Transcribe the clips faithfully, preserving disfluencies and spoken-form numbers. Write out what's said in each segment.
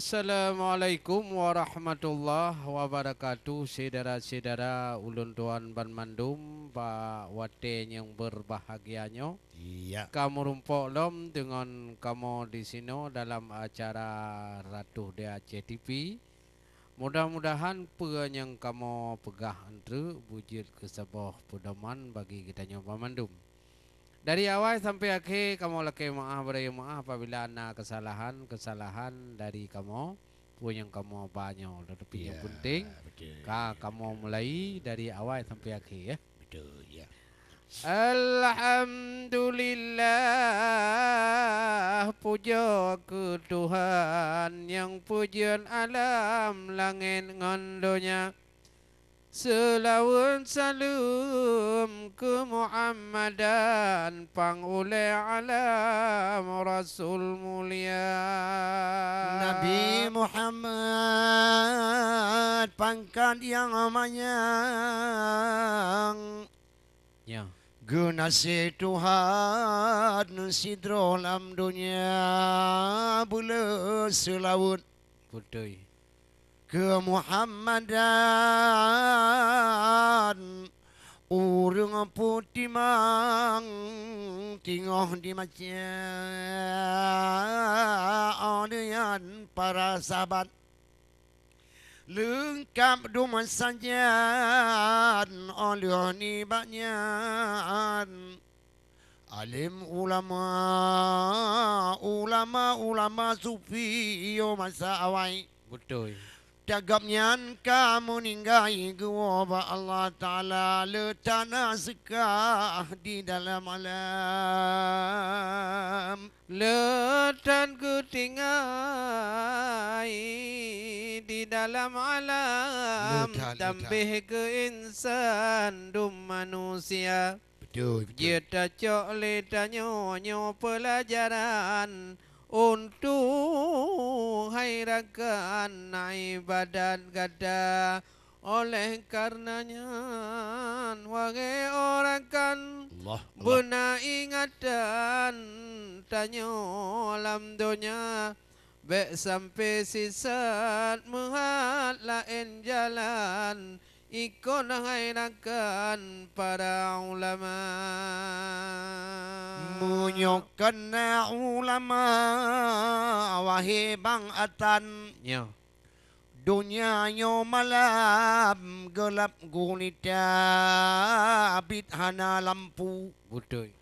Assalamualaikum warahmatullahi wabarakatuh. Syedara-syedara ulôn tuan banmandum bak watée nyang beurbahagia nyoe. Iya. Ka meurumpok lom deungon kamoe disinoe dalam acara Ratoh di Aceh T V. Mudah-mudahan peue nyang kamoe peugah eunteuk beujeuet keu saboh peudoman bagi geutanyoe banmandum. Dari awai sampai akhé kamoe lakée meuáh, beurayeuk meuáh apabila na keusalahan-keusalahan dari kamoe, peue nyang kamoe ba nyoe. Tetapi nyang penting, ka kamoe mulai dari awai sampai akhé, ya. Betul, ya. Alhamdulillah, pujoe keu Tuhan nyang peujeuet alam langét ngon donya. Seulaweuet saleuem keu Muhammad dan pang ulée alam Rasul mulia. Nabi Muhammad pangkat nyang manyang. Ya. Geunaséh Tuhan sidroe lam donya, beuleue seulaweuet. Beutôi. Keu Muhammad dan ureuëng peutimang teungoh di masyarakat para sahabat. Leungkab dum sajan óh lheueh nibak nyan. Alim ulama, ulama-ulama sufi yo masa awai. Beutôi. Tagap nyan ka meuninggai geuwoe bak Allah Taala le tana seukah di dalam alam. Le that geutinggai di dalam alam, le that, le that. Tambéh keu insan dum manusia. Betul, betul. Jeuet tacok lé tanyoe nyoe peulajaran untuk hai rakan ibadat gata. Oleh kareuna nyan, wahé o rakan, Allah, Allah. Beuna ingatan tanyoe lam donya, bék sampoe sisat meuhat laén jalan, ikot hai rakan para ulama. Meunyoe kon na ulama, wahé bang atan. Nyoe. Donya nyoe malam geulab gulita, bit hana lampu. Beutôi.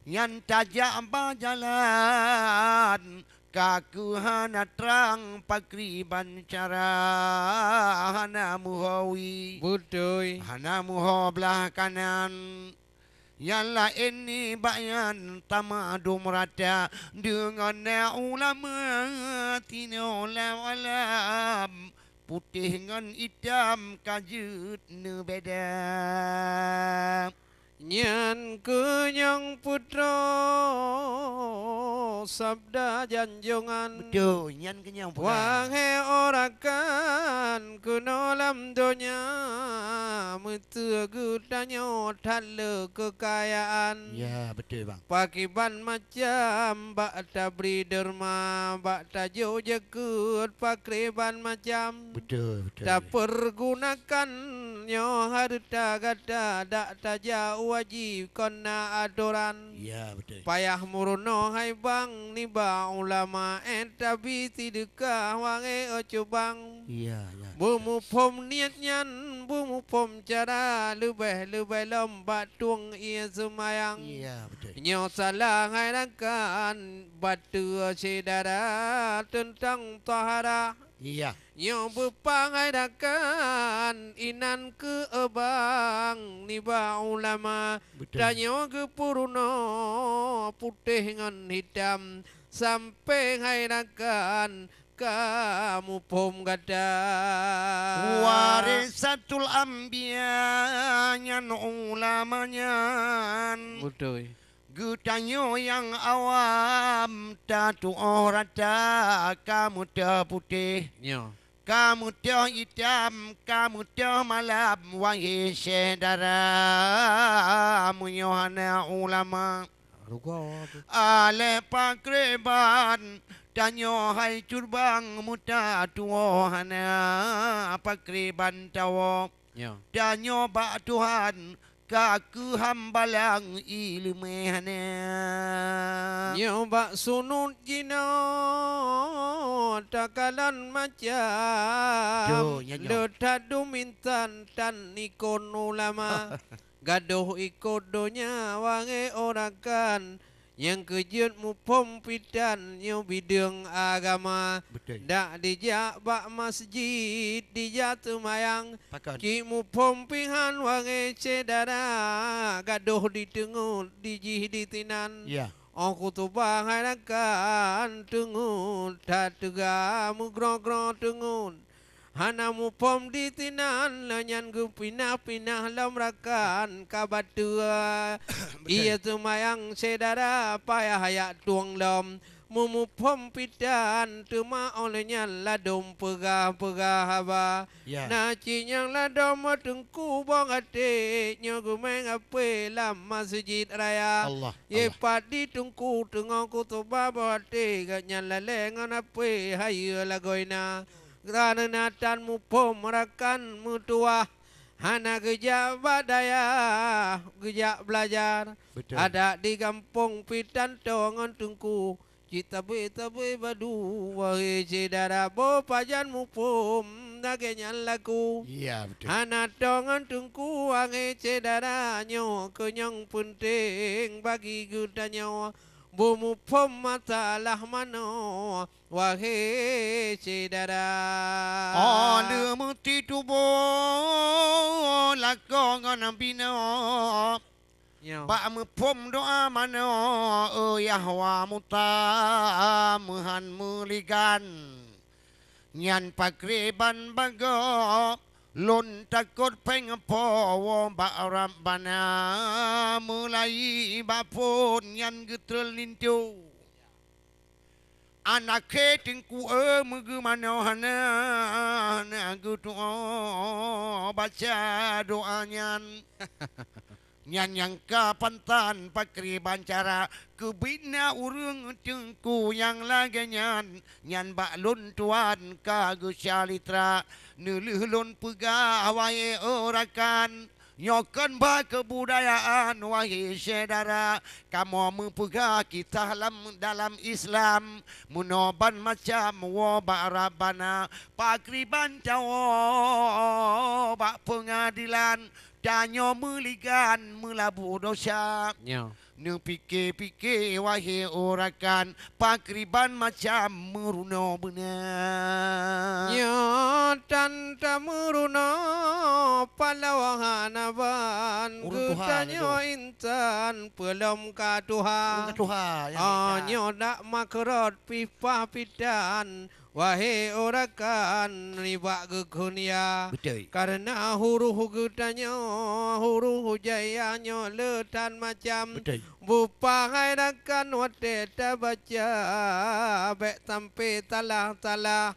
Nyan tajak ba jalan, ka keuh hana trang pakriban cara, hana meuho wie. Beutôi. Hana meuho blah kanan. Nyang laén nibak nyan tamadum rata deungon na ulama tinoe lam alam, putéh ngon itam ka jeuet neubeda. Nyan keuh nyang peutroh sabda janjongan. Beutôi, nyan keuh nyang peutroh. Wahé o rakan keunoe lam donya, meuteugeuh tanyoe that le keukayaan. Ya, beutôi, bang. Pakriban macam bak tabri deurma, bak tajok jakeuet pakriban macam. Beutôi, beutôi. Tapeurgunakan nyoe hareuta gata dak tajak wajéb kon na atoran. Ya, beutôi. Payah meurunoe hai bang nibak ulama, eh, tabi sideukah wahé o cubang. Iya, iya. Beumuphom niet nyan, beumuphom cara leubeh-leubeh lom bak tueng ié seumayang. Iya, beutôi. Nyoe salah hai rakan bateue syedara teuntang taharah. Iya. Nyoe beupang hai rakan inan keu eubang nibak ulama. Beutôi. Tanyoe geupeurunoe putéh ngon hitam sampoe hai rakan ka muphom gata. Warisatul anbiya nyan ulama nyan. Beutôi. Geutanyoe nyang awam tatuoh rata ka meuteupeutéh. Nyoe. Ka meuteupeuitam, ka meuteupeumalam, wahé syedara meunyoe hana ulama. Rugoe tu. Aléh pakriban Tanyoe hai curbang meuta tuwoe hana pakriban tawoe. Ya. Tanyoe bak Tuhan ka keuh hambalang ileumé hana. Nyoe bak sunut jinoe takalon macam. Yo, nyan nyoe. Le that dum intan tan ikon ulama. Gadôh ikot donya wahé o rakan, nyang keujeuet muphom pitan nyoe bideueng agama. Beutôi. Dak dijak bak masjid, dijak teumayang. Pakon? Cit muphom pihan wahé syedara, gadôh diteungeut dijih ditinan. Ya. Óh khutubah hai rakan teungeut, that teuga meugroe-groe teungeut. Hana muphom ditinan, lheueh nyan geupinah-pinah lom rakan ka bateue. Beutôi. Iya seumayang syedara payah yak tueng lom. Meumuphom pitan teuma óh lheueh nyan ladôm peugah-peugah haba. Ya. Na cit nyang ladôm teungku bong até nyoe geumeng apé lam masjid raya. Allah, Allah. Ye pat di teungku teungoh khutubah bong até gobnyan lalée ngon apé hayeue lagoina. Kareuna tan muphom rakan meutuwah, hana geujak bak dayah geujak beulajar. Beutôi. Adak di gampông pitan toe ngon teungku, cit tabé-tabé badu, wahé syedara, boh pajan muphom lagée nyan laku. Ya, beutôi. Hana toe ngon teungku, wahé syedara, nyoe keuh nyang peunteng bagi geutanyoe. Beumuphom masalah manoe, wahé syedara. Oh, leuh meuti tuboh lakoe ngon binoe. Nyoe. Bak muphom doa manoe, oh Yahwa muta meuhan meuligan. Nyan pakriban bagoe lôn takot péng po woe bak Rabbana meulayi bak phon nyan geutrön linto. Anak khe teungku e meugeumanoe hana, hana geutuoe baca doa nyan. Nyan nyang ka pantan pakriban cara keubiet na ureuëng teungku nyang lagée nyan, nyan bak lôn tuan ka geucalitra. Neulheueh lôn peugah, wahé e rakan, nyoe kon bah keubudayaan, wahé syedara. Kamoe meupeugah kisah lam dalam Islam, meunoe ban macam woe bak Rabbana, pakriban cawoe bak peungadilan. Tanyoe meuligan meulabu desya. Nyoe. Neupike-pike, wahé e rakan, pakriban macam meurunoe beuna. Nyoe tan tameurunoe paloe hana ban. Ureuëng tuha geutanyoe nyoe. Intan peulom ka tuha. Ureuëng ka tuha, nyang Ah, intan. Nyoe dak makrot pih pah pitan. Wahé e rakan, nibak geukheun ya. Beutôi. Kareuna huroh geutanyoe, huroh hijaiyah nyoe le tan macam. Beutôi. Bupah hai rakan watée tabaca, bék sampai salah-salah.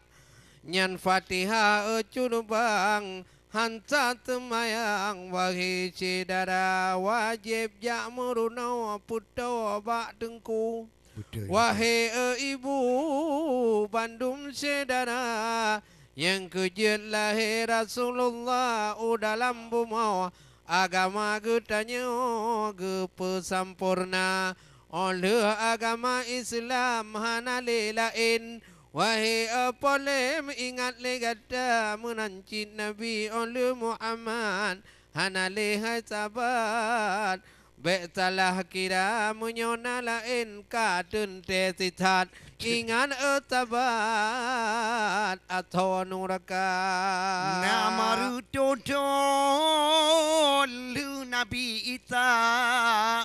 Nyan Fatihah e curbang, han sa seumayang, wahé syedara, wajéb jak meurunoe peutoe bak teungku. Beutôi. Wahé e ibu bandum syedara, nyang keujeuet lahé Rasulullah u dalam bumoe, agama geutanyoe geupeusampoereuna. Óh lheueh agama Islam hana lé laén. Wahé e polém, ingat lé gata meunan cit Nabi óh lheueh Muhammad. Hana lé hai sabat, bék salah kira meunyoe na laén ka teuntée sisat. Ingat e sabat athoe nuraka. Na mareutoe thon lheueh Nabi Isa,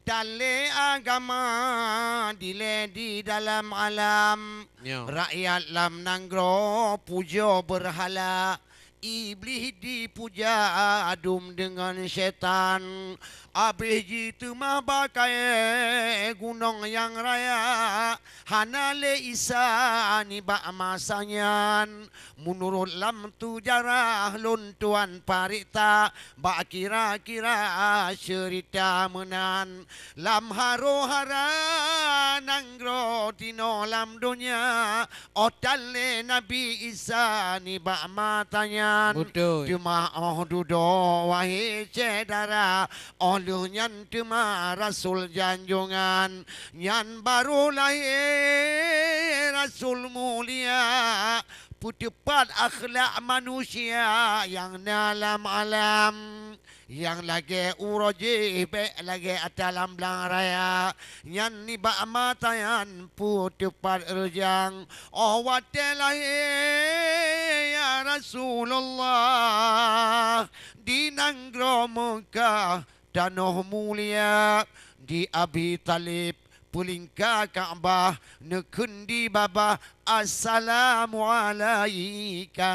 tan lé agama dilée di dalam alam. Nyoe. Rakyat lam nanggroe pujoe beurhala, Iblih dipuja dum deungon syaitan, abéh jiteumah bak kayée gunong nyang raya, hana lé Isa nibak masa nyan. Meunurot lam tujarah lôn tuan pareksa, bak kira-kira ceurita meunan, lam harôh-hara nanggroe tinoe lam donya, óh tan lé Nabi Isa nibak masa nyan. Beutôi. Teuma óh dudoe, wahé syedara, óh lheueh nyan teuma rasul janjongan, nyan barô lahé rasul mulia, peuteupat akhlak manusia nyang na lam alam. Nyang lagée uroe jih bék lagée ata lam blang raya, nyan nibak masa nyan peuteupat reujang. Óh watée lahé, ya Rasulullah, di nanggroe Meukah, tanoh mulia, di Abi Thalib, peulingka Ka'bah, neukheun di babah, "Assalamu'alaika."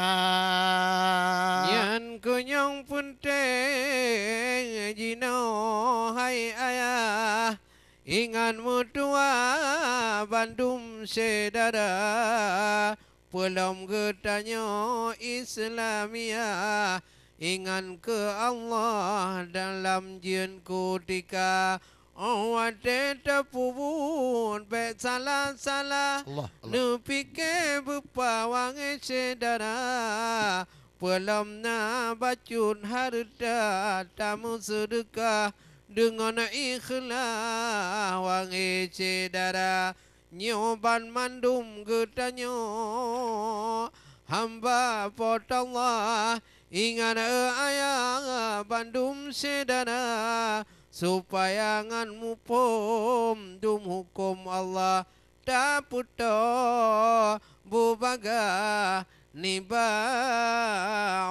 Nyan keuh nyang peunteng jinoe, hai ayah, ingat meutuah bandum syedara. Peulom geutanyoe Islamiyah, ingat keu Allah dalam jeuet kutika. Óh watée tapeubuet bék salah-salah, Allah, Allah. Neupike beupawang syedara. Peulom na bacut hareuta tameuseudeukah deungon ikhlas, wahé syedara. Nyoe banmandum geutanyoe hamba Po teu Allah, ingat, eh, ayah, bandum syedara, supaya ngon muphom dum huköm Allah, tapeutoe beubagaih nibak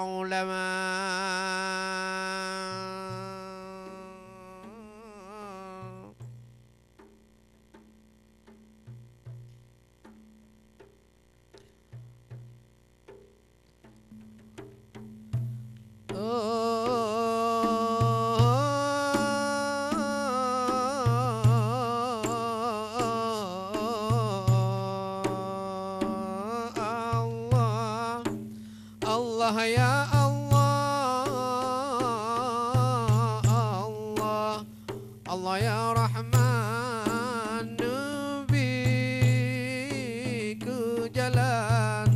ulama. Allah, Allah ya Allah, Allah. Allah ya Rahman, neubi keu jalan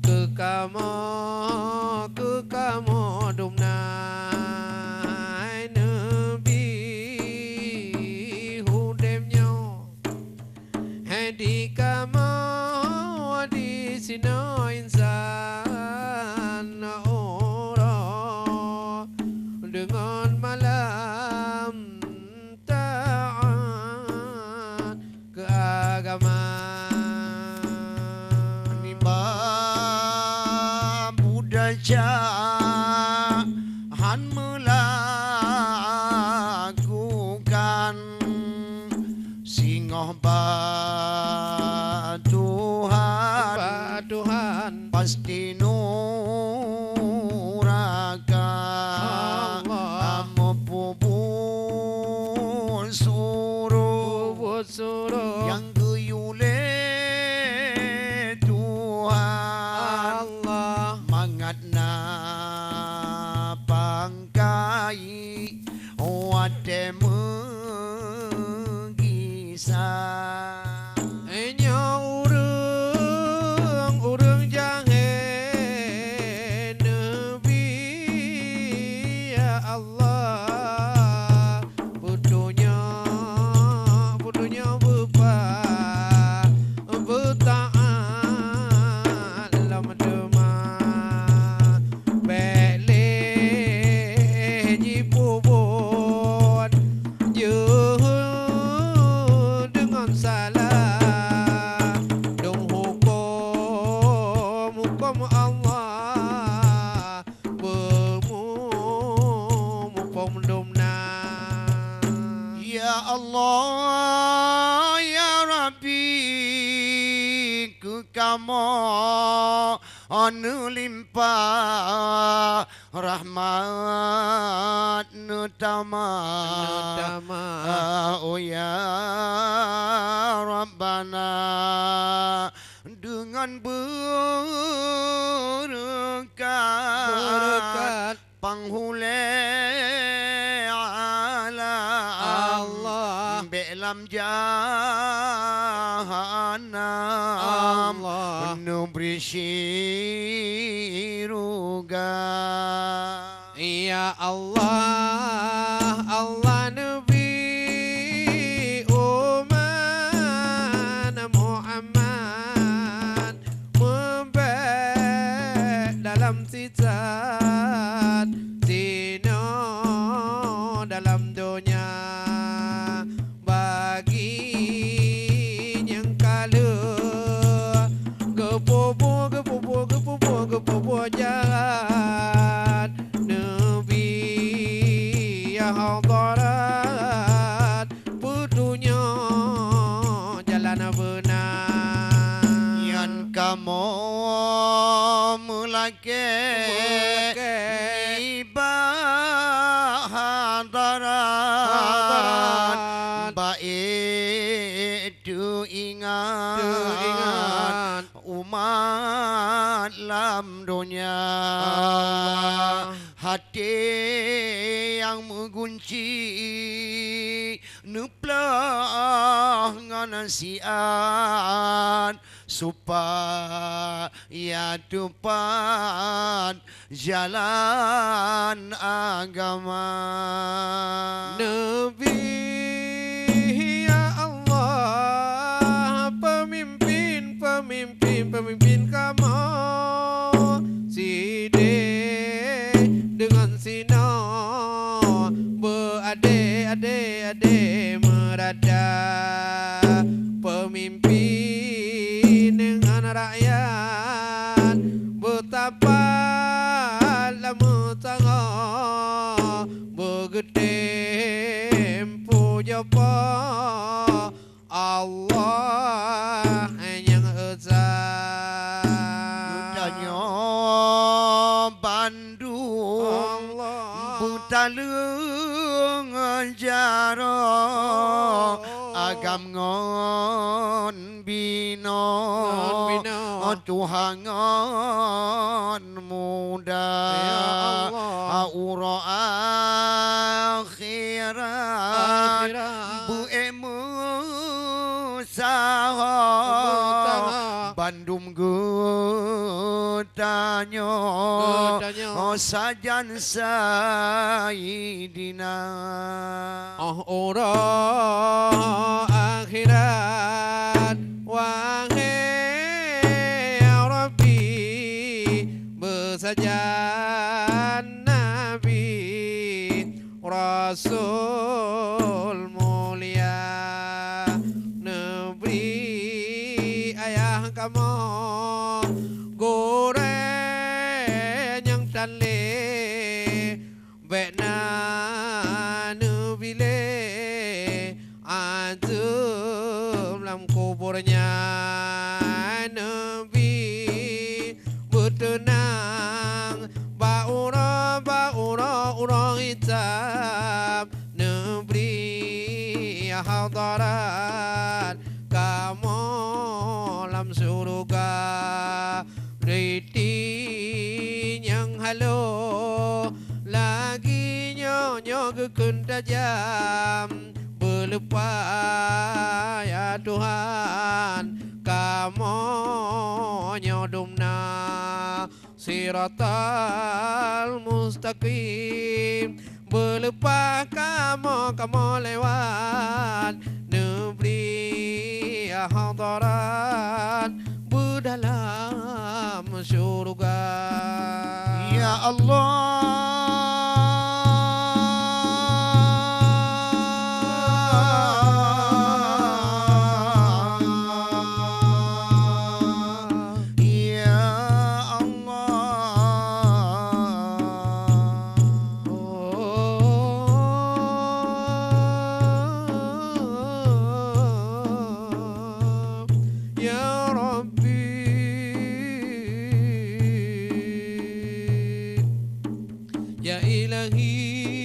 keu kamoe, keu kamoe dumna neubi udeb nyoe. Hai di kamoe disinoe insan uroe deungon malam taat keu agama. Nibak buet desya han meulakukan singoh bak Tuhan, bak Tuhan. Pasti nuraka. Allah. Amu peubuet suroh, peubuet suroh nyang geuyue lé Tuhan. Allah. Mangat na pang kai watée meugisa. Nyoe ureuëng-ureuëng jahé neubi, ya Allah, peutunyok, peutunyok beupah, beutaát lom teuma. Bék lé jipeubuet jeuhet deungon salah, dong huköm, huköm Allah, beumuphom dumna. Ya Allah, ya Rabbi, keu kamoe Neulimpah rahmat neutamah, neutamah. Oh ya Rabbana, deungon beureukat, beureukat panghulée alam, Allah. Bék lam jahanam, Allah. Neubri syeuruga. Ya Allah, Allah neubri umat Muhammad meubék dalam sisat sinoe dalam donya. Bagi nyang ka lheueh geupeubuet, geupeubuet, geupeubuet, geupeubuet jahat, neubi hadarat peutunyok jalan beuna. Nyan kamoe meulakée, meulakée nibak hadarat, hadarat. Baék teuingat, teuingat umat lam donya. Allah. Até nyang meugunci neuploh ngon siat, supaya teupat jalan agama. Neubi, ya Allah, peumimpén, peumimpén, peumimpén kamoe sideh deungon sinoe, beu adé, adé, adé meurata. Peumimpén deungon rakyat, beutapat lam meutangoh, beugeutem pujoe Po Allah nyang esa. Geutanyoe bandum, Allah, beutaleueng jaroe, oh, agam ngon binoe, ngon binoe, tuha ngon muda. Ya Allah. Uroe akhirat, akhirat, beuék meusaho, meusaho, bandum geutanyoe, geutanyoe, sajan Saidina. Oh uroe akhirat, wahé Rabbi, beusajan Nabi Rasul mulia, neubri ayah kamoe gurée nyang tan lé, bék na neubi lé azeueb lam kubur nyan. Neubi beuteunang bak uroe, bak uroe, uroe hisab, neubri hadarat kamoe lam syeuruga. Riti nyang halo lagée nyoe, nyoe geukheun tajam, beuleupah ya Tuhan, kamoe nyoe dum na siratal mustaqim. Beuleupah kamoe, kamoe lewat neubri hadarat beudalam syeuruga. Ya Allah. Ya Allah. Ya Rabbi. Ya Ilahi,